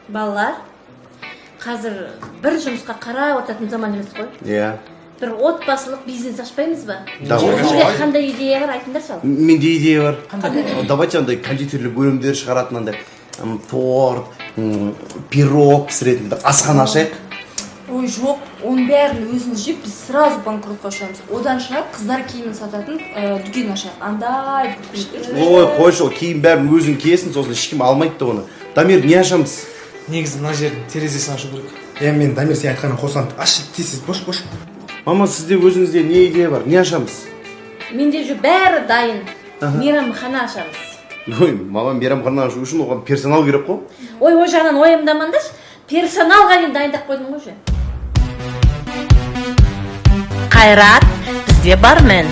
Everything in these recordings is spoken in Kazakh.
Балалар, қазір бір жұмысқа қарап отыратын заман емес қой. Иә. Бір отбасылық бизнес ашпаймыз ба? Давай. Сізде қандай идея бар, айтыңдаршы ал. Менде идея бар. Давайте андай кондитерлік өнімдер шығаратын андай торт, пирог пісіретін бір асхана ашайық. Ой, жоқ, оның бәрін өзіміз жеп, біз сразу банкротқа ұшырамыз. Одан шығар қыздар киімін сататын дүкен ашайық. Андай күшті. Ой, қойшы, ол киім бәрін өзің киесің, сосын ешкім алмайды да оны. Дамир, не ашамыз? Негізі мына жердің терезесін ашу керек. Е, мен, Дамир, сен айтқаныңа қосыламын. Аш тез, тез, бош, бош. Мама, сізде өзіңізде не идея бар? Не ашамыз? Менде уже бәрі дайын. Мейрамхана ашамыз. Ой, мама, мейрамхана ашу үшін оған персонал керек қой. Ой, ол жағынан уайымдамаңдаршы. Персоналға дейін дайындап қойдым ғой уже. Қайрат бізде бармен.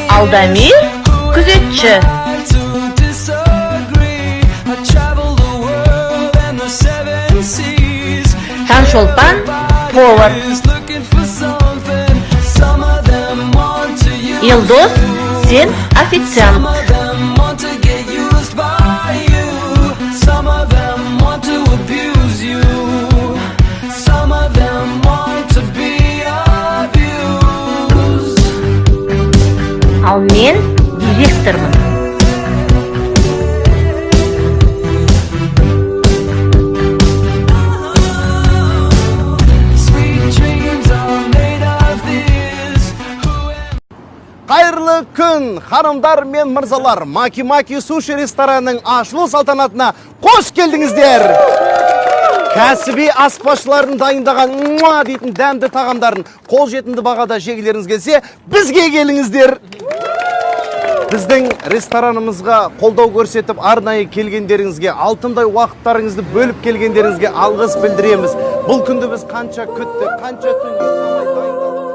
Ал Дамир күзетші. Таңшолпан повар. Елдос, сен официант. Ал мен директормын. Қайырлы күн, ханымдар мен мырзалар. Маки Маки суши ресторанының ашылу салтанатына қош келдіңіздер. Кәсіби аспазшылардың дайындаған муа дейтін дәмді тағамдарын қолжетімді бағада жегілеріңіз келсе, бізге келіңіздер. Біздің ресторанымызға қолдау көрсетіп арнайы келгендеріңізге, алтындай уақыттарыңызды бөліп келгендеріңізге алғыс білдіреміз. Бұл күнді біз қанша күттік, қанша түн ұйықтамай дайындалдық.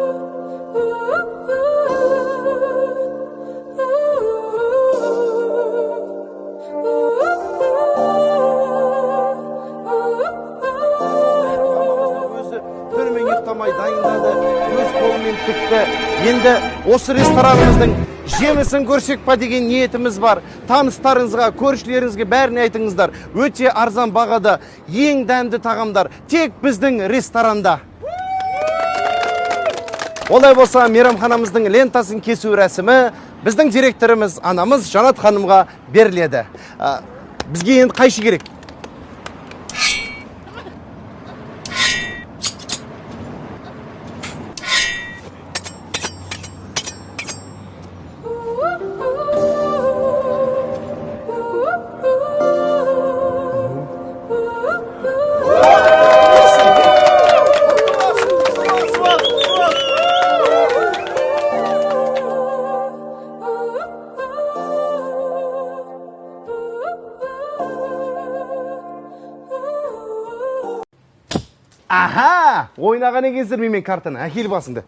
Өзі түнімен ұйықтамай дайындады, өз қолымен тікті. Енді осы ресторанымыздың жемісін көрсек па деген ниетіміз бар. Таныстарыңызға, көршілеріңізге бәріне айтыңыздар. Өте арзан бағада ең дәмді тағамдар тек біздің ресторанда. Олай болса, мейрамханамыздың лентасын кесу рәсімі біздің директорымыз анамыз Жанат ханымға беріледі. Бізге енді қайшы керек? Аха, ойнаған екенсіздер менімен картаны. Әкел басыңды.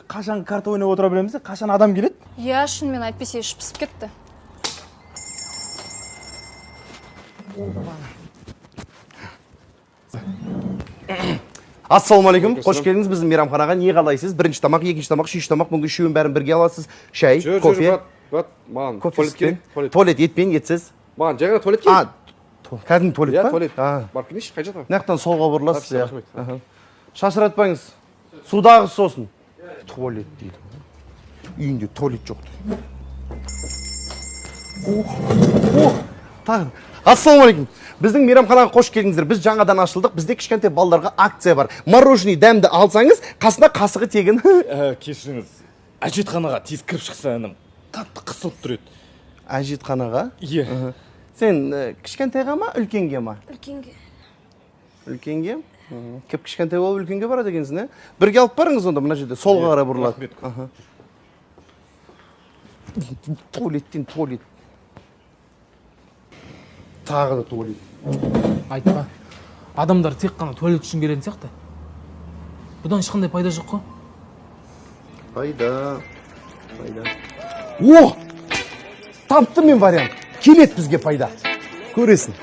Қашан карта ойнап отыра береміз, қашан адам келеді? Иә, шынымен, әйтпесе іш пысып кетті. Ассалаумағалейкум, қош келдіңіз біздің мейрамханаға. Не қалайсыз? Бірінші тамақ, екінші тамақ, үшінші тамақ, бүгінгі үшеуін бәрін бірге аласыз. Шай, кофе. Брат, брат, маған Кофе, туалет керек, сүтпен. туалет. Туалет етпен, етсіз. Маған жай ғана туалет керек. Кәдімгі туалет Иә, па? туалет. А. Барып келейінші, қай жақта? Мына жақтан солға бұрыласыз, Рахмет, иә. рахмет. Аха. Шашыратпаңыз. Судағы сосын. Туалет дейді. Үйінде туалет жоқ дейді. Ох, ох, тағы. Ассалаумағалейкум. Біздің мейрамханаға қош келдіңіздер. Біз жаңадан ашылдық. Бізде кішкентай балаларға акция бар. Мороженое дәмді алсаңыз, қасына қасығы тегін. Кешіріңіз, әжетханаға тез кіріп шықса інім, қатты қысылып тұр еді. Әжетханаға? Иә. Сен кішкентайға ма, үлкенге ма? Үлкенге. Үлкенге? Кіп кішкентай болып үлкенге барады екенсің, ә? Бірге алып барыңыз онда, мына жерде солға қарай бұрылады. Рахмет. Аха. Туалеттен туалет. Тағы да туалет. Айтпа. Адамдар тек қана туалет үшін келетін сияқты. Бұдан ешқандай пайда жоқ қой. Пайда. Пайда. О! Таптым мен вариант. Келеді бізге пайда. Көресің.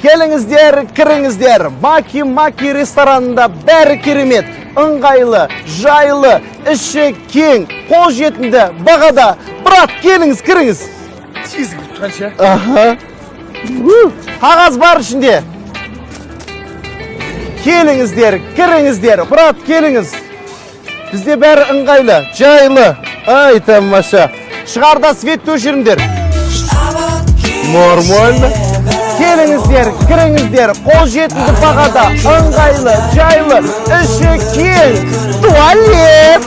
Келіңіздер, кіріңіздер. Маки-маки ресторанында бәрі керемет. Ыңғайлы, жайлы, іші кең, қолжетімді бағада. Брат, келіңіз, кіріңіз. Тез кіріп шығайыншы. Аха. У, қағаз бар ішінде. Келіңіздер, кіріңіздер. Брат, келіңіз. Бізде бәрі ыңғайлы, жайлы. Ай, тамаша. Шығарда свет өшіріңдер. Нормально. Келіңіздер, кіріңіздер. Қолжетімді бағада, ыңғайлы, жайлы, іші кең. Туалет.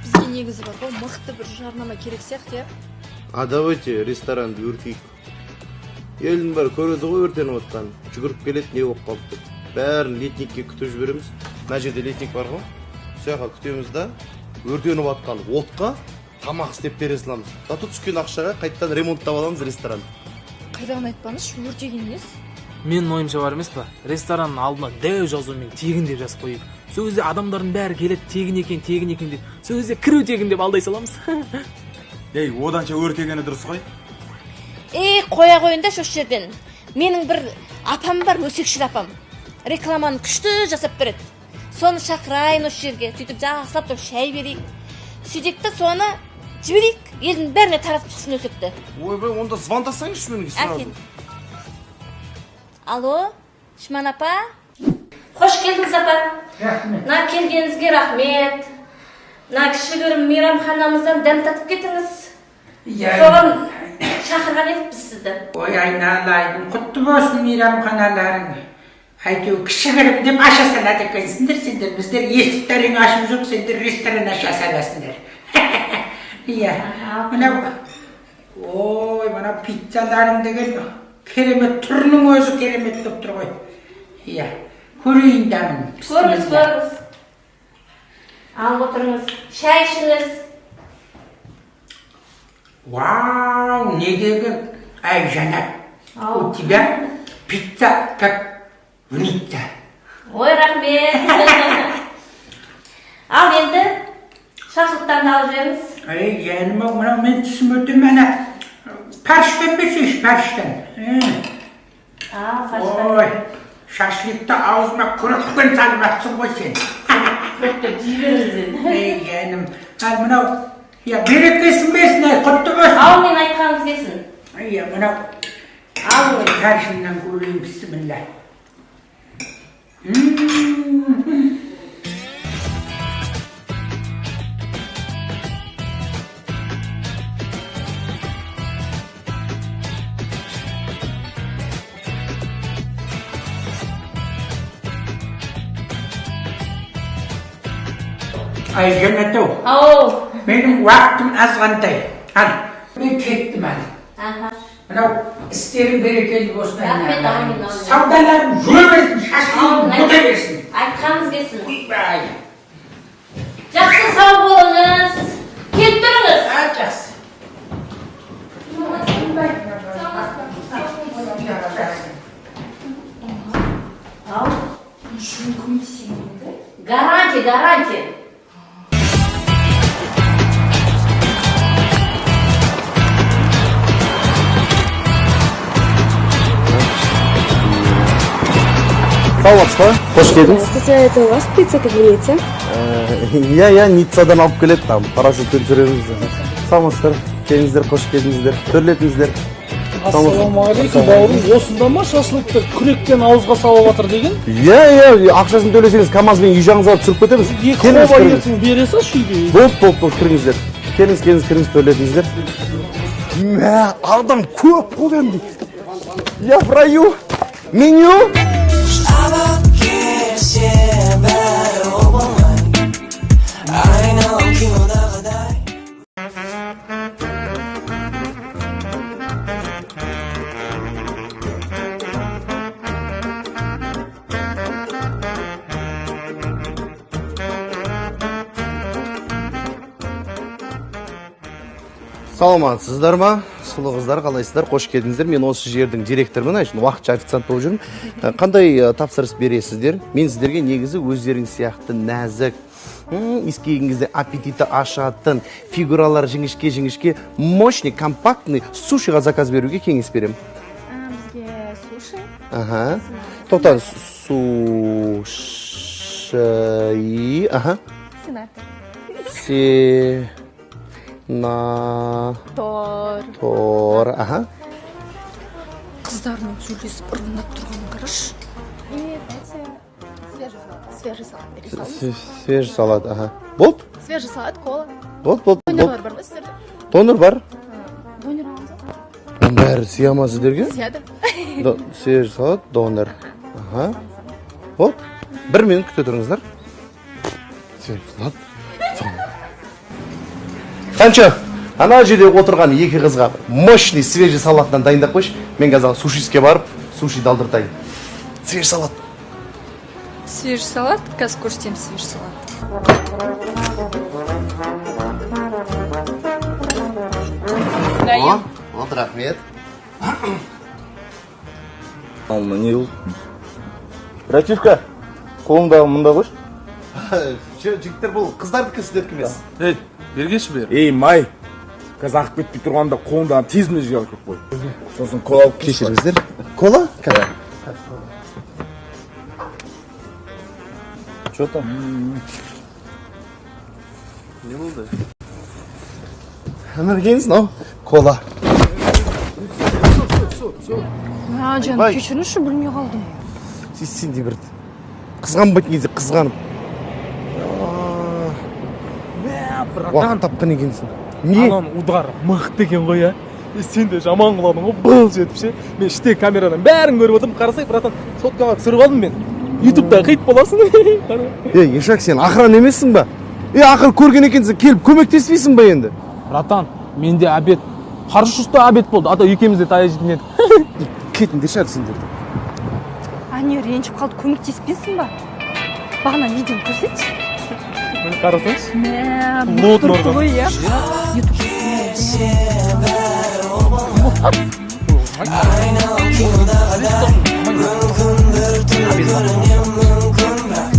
Бізге негізі бар ғой, мықты бір жарнама керек сияқты, иә. А давайте ресторанды өртейік. Елдің бәрі көреді ғой өртеніп отқанын. Жүгіріп келеді, не болып қалды деп. Бәрін летникке күтіп жібереміз. Мына жерде летник бар ғой. Сол жаққа күтеміз да, өртеніп жатқан отқа тамақ істеп бере саламыз. Зато түскен ақшаға қайтадан ремонттап аламыз ресторан. Қайдағыны айтпаңызшы, өртеген несі? Менің ойымша бар емес па, ресторанның алдына дәу жазумен «тегін» деп жазып қояйық. Сол кезде адамдардың бәрі келеді, тегін екен, тегін екен деп. Сол кезде кіру тегін деп алдай саламыз. Ей, оданша өртегені дұрыс қой. Ей, қоя қойыңдаршы осы жерден. Менің бір апам бар, өсекшіл апам. Рекламаны күшті жасап береді. Соны шақырайын осы жерге. Сөйтіп жақсылап тұрып шай берейік. Сөйтейік та, соны жіберейік. Елдің бәріне таратып шықсын өсекті. Ойбай, онда звондасаңызшы менге сразу. Әкел. Алло, Шман апа? Қош келдіңіз, апа. Рахмет. Мына келгеніңізге рахмет. Мына кішігірім мейрамханамыздан дәм татып кетіңіз. Иә. Соған шақырған едік біз сізді. Ой, айналайын, құтты болсын мейрамханаларың. Әйтеуір кішігірім деп аша салады екенсіңдер сендер. Біздер есіктерің ашып жоқ, сендер ресторан аша саласыңдар. Иә. Мынау, ой, мынау пиццаларың деген керемет, түрінің өзі керемет болып тұр ғой. Иә. Көрейін дәмін. Көріңіз, көріңіз. Алып отырыңыз. Шай ішіңіз. Вау, не деген, ай, Жанат, у тебя пицца как в Ницце. Ой, рахмет. Ал енді шашлықтарды алып жеңіз. Ай, жаным ау, мынау мен түсім өтем, ана фарштан берсейші, фарштан. Ал, фарштан. Ой, шашлыкты аузыма күрекпен салып жатсың ғой сен. Күректеп жей беріңіз енді. Ей, жаным, ал мынау, иә, берекесін берсін, ай, құтты болсын. Ал мен айтқаныңыз келсін. Иә, мынау Алыңыз. фаршынан көрейін, бісміллә. Ай, Жанат ау, Ау. менің уақытым азғантай. Ал, мен кеттім ал. Аха. Мынау істерің берекелі болсын. Рахмет, айналайын. әумин, әумин. Саудаларың жүре берсін, шашлығың Әумин. өте берсін. Айтқаныңыз келсін. Ойбай. Жақсы, сау болыңыз. Келіп тұрыңыз. А, жақсы. Жақсы. Ау. Мүмкін сенеді. Гарантия, гарантия. Саламатсыз ба? Қош келдіңіз. Здравствуйте, это у вас пицца как в Ницце? Иә, иә, Ниццадан алып келеді, там парашютпен түсіреміз. Саламатсыздар, келіңіздер, қош келдіңіздер, төрлетіңіздер. Ассалаумағалейкум, бауырым. Осында ма шашлыкты күрекпен ауызға салып жатыр деген? Иә, иә, ақшасын төлесеңіз, КамАЗбен үй жағыңызға барып түсіріп кетеміз. Екі Келіңіз, хоба кіріңіз. ертең бере салшы үйге. Болды, болды, болды, кіріңіздер. Келіңіз, келіңіз, кіріңіз, төрлетіңіздер. Мә, адам көп қой кәдімгідей. Я в раю. Меню. Келсе бәрі оп-оңай, айналам кинодағыдай. Саламатсыздар ма? Сұлу қыздар, қалайсыздар? Қош келдіңіздер. Мен осы жердің директорымын, әшейін уақытша официант болып жүрмін. Қандай тапсырыс бересіздер? Мен сіздерге негізі өздеріңіз сияқты нәзік, иіскеген кезде аппетиті ашатын, фигуралары жіңішке-жіңішке, мощный, компактный сушиға заказ беруге кеңес беремін. Бізге суши. Аха. Тоқта, суши, аха. Сенатор. Сенатор. Тор. Аха. Қыздармен сөйлесіп ырғындап тұрғанын қарашы. И дайте свежий салат. Свежий салат бере салыңыз. Свежий салат, аха. Болды? Свежий салат, кола. Болды, болды. Донерлар бар ма сіздерде? Донер бар. Донер аламыз ба? Оның бәрі сыя ма сіздерге? Сияды. Свежий салат, донер. Аха. Болды. 1 минут күте тұрыңыздар. Свежий салат, донер. Қанша? Ана жерде отырған екі қызға мощный свежий салатынан дайындап қойшы. Мен қазір сушиске барып, суши алдыртайын. Свежий салат. Свежий салат? Қазір көрсетемін свежий салат. О, вот, рахмет. Ал мына не болды? Братишка, қолыңдағы мында қойшы. Жігіттер, бұл қыздардікі, сіздердікі емес. Ей, бергеші бер. Ей, Май, қазір ағып кетпей тұрғанда қолыңдағы тез мына жерге алып келіп қой. Сосын кола алып келші. Кешіріңіздер. Кола? Че там? Не болды? Мінекейіңіз, мынау кола. А, жаным, Ойбай. кешіріңізші, білмей қалдым. Сен де бір қызғанбайтын кезде қызғанып. Братан, Уақыт тапқан екенсің. Не? Ананың удары мықты екен ғой, ә? Сен де жаман құладың ғой, былш етіп ше. Мен іште камерадан бәрін көріп отырмын. Қарасай, братан, соткаға түсіріп алдым мен. Ютубта хит боласың. Ей, Ешак, сен охрана емессің ба? Ей, ақыры көрген екенсің, келіп көмектеспейсің ба енді? Братан, менде обед. Хорошо, что обед болды, а то екеуміз де таяқ жейтін едік. Кетіңдерші әрі сендер. Әне, ренжіп қалды, көмектеспейсің ба? Бағана видеоны көрсетші. Міне қарасаңшы. Мә, Лот тұрыпты норған. ғой, иә. Келсе бәрі оп-оңай. Айналып кинодағыдай. Мүмкін бір түрлі көрінем, мүмкін бірақ.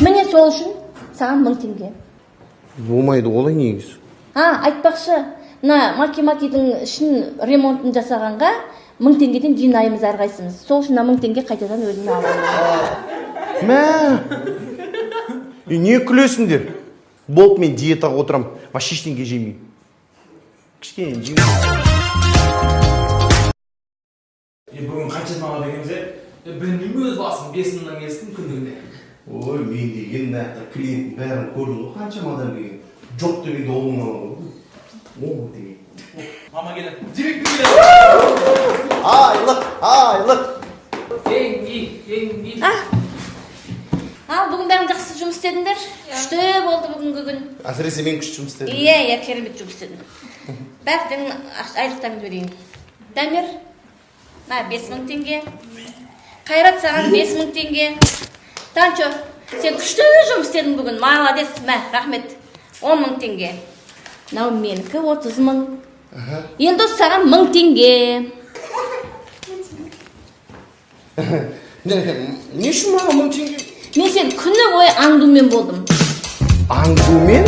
Міне, сол үшін саған 1000 теңге. Болмайды олай негізі. А, айтпақшы, мына маки-макидің ішін ремонтын жасағанға 1000 теңгеден жинаймыз әрқайсымыз. Сол үшін мына 1000 теңге қайтадан өзіме аламын. Мә! Не күлесіңдер? Болды, мен диетаға отырамын. Вообще ештеңе жемеймін. Кішкене жеймін. Бүгін қаншадан алады екенбіз, е? Білмеймін, өз басым 5000-нан келсін күндігіне. Ой, мен деген мына клиенттің бәрін көрдім ғой, қаншама адам келген. Жоқ дегенде 10 мың аламын ғой. 10 мың теңге. Мама келеді. Директор келеді. Айлық, айлық. Теңге, теңге. Ал, бүгін бәрің жақсы жұмыс істедіңдер. Күшті болды бүгінгі күн. Әсіресе мен күшті жұмыс істедім. Иә, иә, керемет жұмыс істедің. Бәріңнің айлықтарыңды берейін. Дамир, мына 5000 теңге. Қайрат, саған 5000 теңге. Танчо, сен күшті жұмыс істедің бүгін. Молодец, мә, рахмет. 10 мың теңге. Мынау менікі 30 мың. Енді саған 1000 теңге. Не үшін маған 1000 теңге? Мен сен күні бойы аңдумен болдым. Аңдумен?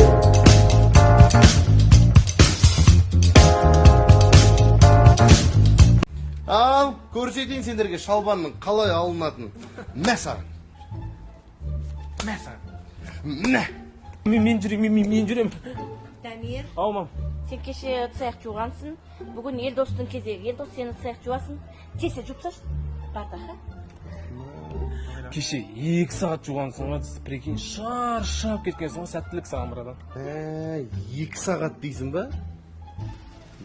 Ал, көрсетейін сендерге шалбанның қалай алынатынын. Мә саған. Мә саған. Мә. Мен жүремін, мен жүремін. Дамир. Ау, мам. Сен кеше ыдыс аяқ жуғансың. Бүгін Елдостың кезегі. Елдос, сен ыдыс аяқ жуасың. Тез жуып тасташы. Бар да, ха? Кеше 2 сағат жуғансың ғой, тісті, прикинь, шаршап кеткенсің ғой. Сәттілік саған, братан. Ә, 2 сағат дейсің ба?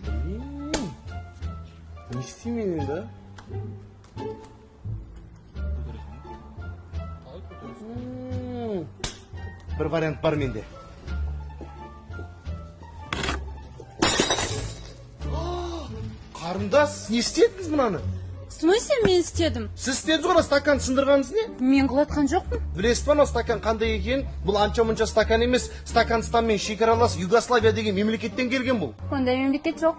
Блин, не істеймін енді, а? Бір вариант бар менде. Қарындас, не істедіңіз мынаны? В смысле мен істедім? Сіз істедіңіз ғой, ана стакан сындырғаныңыз не? Мен құлатқан жоқпын. Білесіз ба, анау стакан қандай екенін? Бұл анша мұнша стакан емес, стаканстанмен шекаралас Югославия деген мемлекеттен келген бұл. Ондай мемлекет жоқ.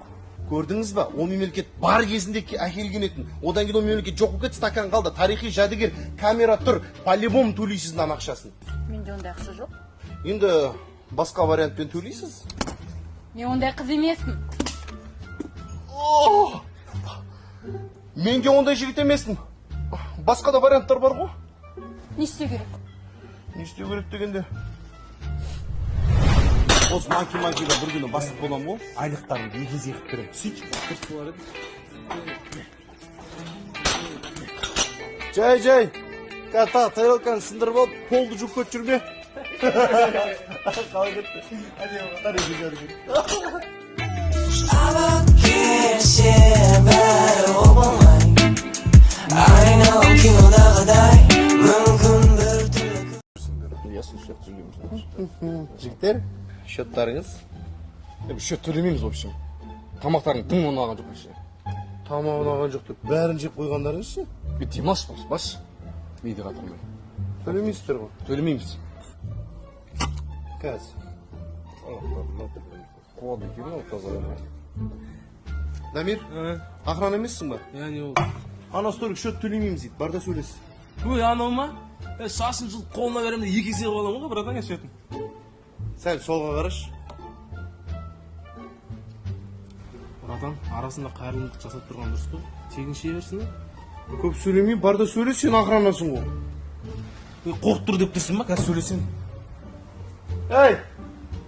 Көрдіңіз ба, ол мемлекет бар кезінде әкелген етін. Одан кейін ол мемлекет жоқ болып кетті, стакан қалды. Тарихи жәдігер, камера тұр, по-любому төлейсіз мынаның ақшасын. Менде ондай ақша жоқ. Енді басқа вариантпен төлейсіз. Мен ондай қыз емеспін. О! Мен де ондай жігіт емеспін. Басқа да варианттар бар ғой. Не істеу керек? Не істеу керек дегенде, осы Маки Макида бір күні бастық боламын ғой, айлықтарымды екі есе қылып беремін. Сөйтіп жай жай, қазір тағы тарелканы сындырып алып, полды жуып кетіп жүрме. Қалай кетті, әдемі тарихи жәдігер. Келсе бәрі оп-оңай, айналам кинодағыдай, мүмкін бір түрлі. Иә, сол сияқты төлейміз. Жігіттер, счеттарыңыз. Счет төлемейміз, в общем. Тамақтарың дым ұнаған жоқ вообще. Тамақ ұнаған жоқ деп бәрін жеп қойғандарыңыз ше? Е, демалшы, бас, бас. Миды қатырмай. Төлемейсіздер ғой? Төлемейміз. Қазір. Қуады екен мынау таза. Дамир, охрана емессің ба? Иә, не болды? Ана столик счет төлемейміз дейді, бар да сөйлес. Өй, анау ма? Е, шашын жұлып қолына беремін де, екі есе қылып аламын ғой, братан, счетін. Сәл солға қарашы. Братан, арасында қайырымдылық жасап тұрған дұрыс қой, тегін іше берсін. Көп сөйлемей, бар да сөйлес, сен охранасың ғой. Ей, қорқып тұр деп тұрсың ба? Қазір сөйлесемін. Ей,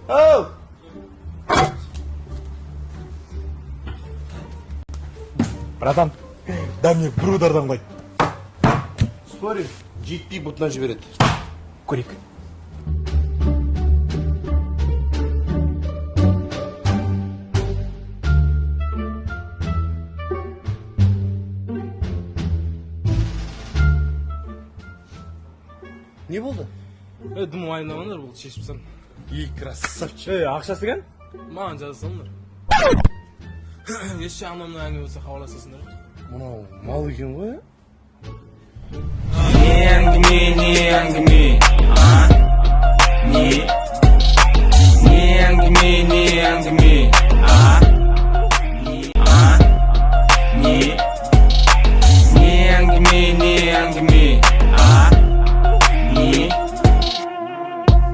оу! Братан, Дамир бір удардан құлайды. Спорим, жетпей бұтынан жібереді. Көрейік. Не болды? Ей, дым уайымдамаңдар, болды, шешіп тастадым. Ей, красавчик. Ей, ақшасы кән? Маған жаза салыңдар. Еш анау мынау әңгіме болса, хабарласасыңдар. Мынау мал екен ғой, ә? Не әңгіме, не әңгіме, а? Не? Не әңгіме, не әңгіме, а? Не? А? Не? Не әңгіме, не әңгіме.